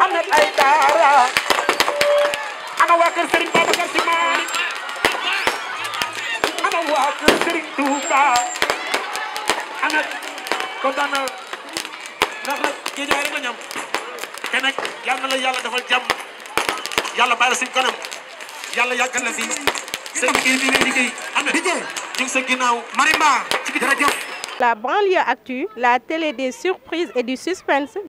Ahmed Aïdara ana waa kër Serigne Babacar Sy Malick ana waa kër Serigne Touba ana kontaan na ndax nag géejawaay rek la ñam te nag yal na la yàlla defal jàmm yàlla bàyyi la suñu kanam yàlla yàggal la fi seen liggéey bi ngay liggéey Ahmed ñu ngi sa ginnaaw Marimba ci jërëjëf. La banlieue actu, la télé des surprises et du suspense